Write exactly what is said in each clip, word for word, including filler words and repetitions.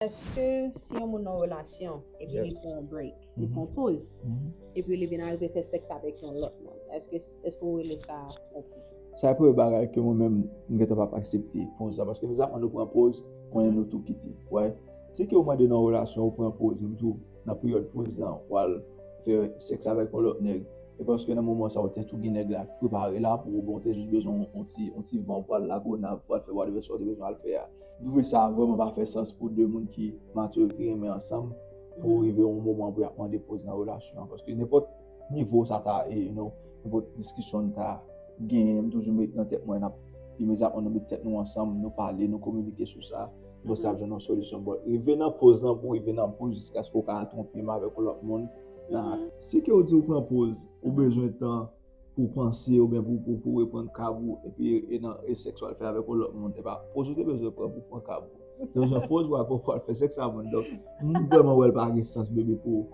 Èske si yon moun nan relasyon epi Yeah. Li pran yon break, li Mhm. pran poz, Mhm. epi li vin arive fè sèks avèk yon lòt moun, èske èske ou rele sa pran poz? Sa e premye bagay ke mwen menm m gentan p ap aksepte poz la, paske mezanmi nou pran poz, konnen nou tou kite. Wè. Si ke ou mande nan relasyon ou pran poz, epi tou nan peryòd poz lan ou al fè sèks avèk yon lòt nèg, e paske nan moman sa ou te tou gen nèg la prepare la pou ou, bon, ou te jis bezwen yon ti yon ti van pou al lagonav, pou al fè whatever sa ou te bezwen al fè a. M twouve sa vrèman pa fè sans pou de moun ki matire, ki renmen ansanm, pou rive yon moman pou y ap mande poz nan relasyon an, paske nenpòt nivo sa ta e, you know, nenpòt diskisyon n ta genyen, m toujou met nan tèt mwen, n ap imedyatman nou met tèt nou ansanm, nou pale, nou kominike sou sa, nou sa ap jwenn yon solisyon. Bon, rive nan poz lan pou rive nan poz jiskaske ou ka twonpe m avèk yon lòt moun. Nan si ke ou di ou pran poz, ou bezwen tan pou panse oubyen pou pou pou reprann kab ou, epi e nan e sèks w al fè avèk yon lòt moun, e pa poz ou te bezwen pran pou pran kab ou. Te bezwen poz w al pou w al fè sèks avè l. Donk m vrèman wè l pa gen sans, baby, pou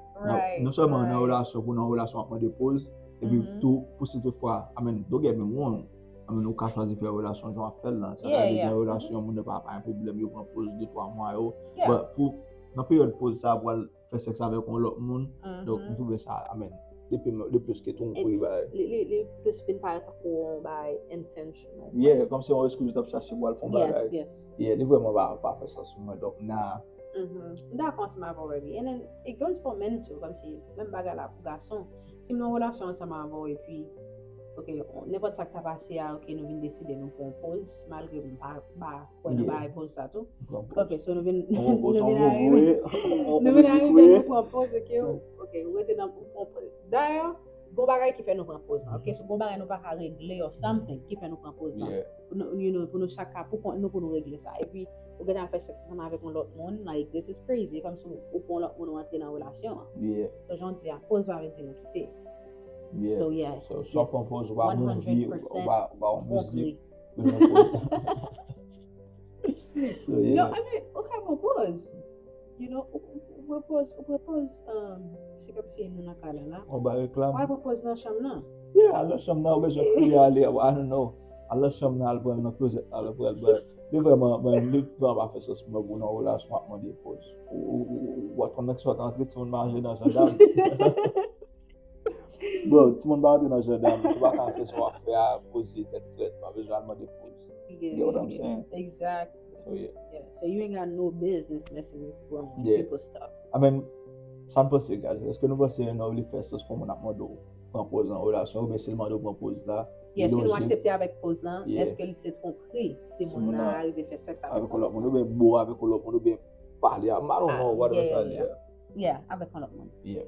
non sèlman nan relasyon, pou nan relasyon ap mande poz, epi tou pou si toutfwa, I mean, don't get me wrong, I mean, ou ka chwazi fè relasyon jan w ap fè l lan, sa ka gen relasyon moun yo pa pa gen pwoblèm, yo pran poz de twa mwa yo, but pou nan peryòd poz sa pou al fè sèks avèk yon lòt moun. Donk m twouve sa, I mean, li pi li plis ke twonpe bagay. Li li li plis vin parèt tankou yon bagay intentional. Yeah, kòmsi yon eskiz ou t ap chache pou al fè yon bagay. Yes, yes. Yeah, li vrèman pa pa fè sans pou mwen. Donk na Mhm. M dakò ansanm avè w, Remy. And then it goes for men too, kòmsi menm bagay la pou gason. Si m nan relasyon ansanm avè w epi, ok, nenpòt sa k ta pase a, ok, nou vin deside nou pran yon poz, malgre m pa pa kwè nan bagay poz sa tou. Ok, so nou vin nou vin arive nou vin arive nou pran poz, ok, ok, ou rete nan ou pran poz. Dayè, gon bagay ki fè nou pran poz lan, ok, so gon bagay nou pa ka regle or something ki fè nou pran poz lan. Pou nou, you know, pou nou chak ka pou kont nou pou nou regle sa. Epi ou gentan al fè sèks ansanm avèk yon lòt moun, like, this is crazy. E kòmsi ou pran yon lòt moun ou antre nan relasyon an. So jan w di a, poz pa vle di nou kite. So yeah, so swa pran poz ou pa mouvi, ou pa ou pa yon mizik. No, I mean, ou ka pran poz. You know, ou pran poz, ou pran poz, um, se kòmsi nou nan kay la la. Ou ba reklam. Ou al pran poz nan chanm nan. Yeah, al nan chanm nan, ou bezwen kriye ale, I don't know. Al nan chanm nan, al pran nan klozèt, al pran, al pran. Li vrèman, mwen, li vrèman pa fè sans pou mwen pou nan relasyon ap mande poz. Ou, ou, ou, ou, ou ap konn nèg sot antre, timoun manje nan jandam. Bro, timoun pa antre nan jandam, ou pa ka fè sa w ap fè a, poze tèt frèt, pa bezwen al mande poz. You get what I'm saying? Exactly. So yeah. Yeah. So you ain't got no business messing with grown people stuff. I mean, sa n panse, guys? Èske nou panse nou li fè sans pou moun ap mande w pran poz nan relasyon, oubyen si l mande w pran poz la? Yeah, si nou aksepte avèk poz lan, èske li se twonpri si moun nan arive fè sèks avèk yon lòt moun, oubyen bo avèk yon lòt moun, oubyen pale a, I don't know, whatever sa li ye. Yeah, avèk yon lòt moun. Yeah.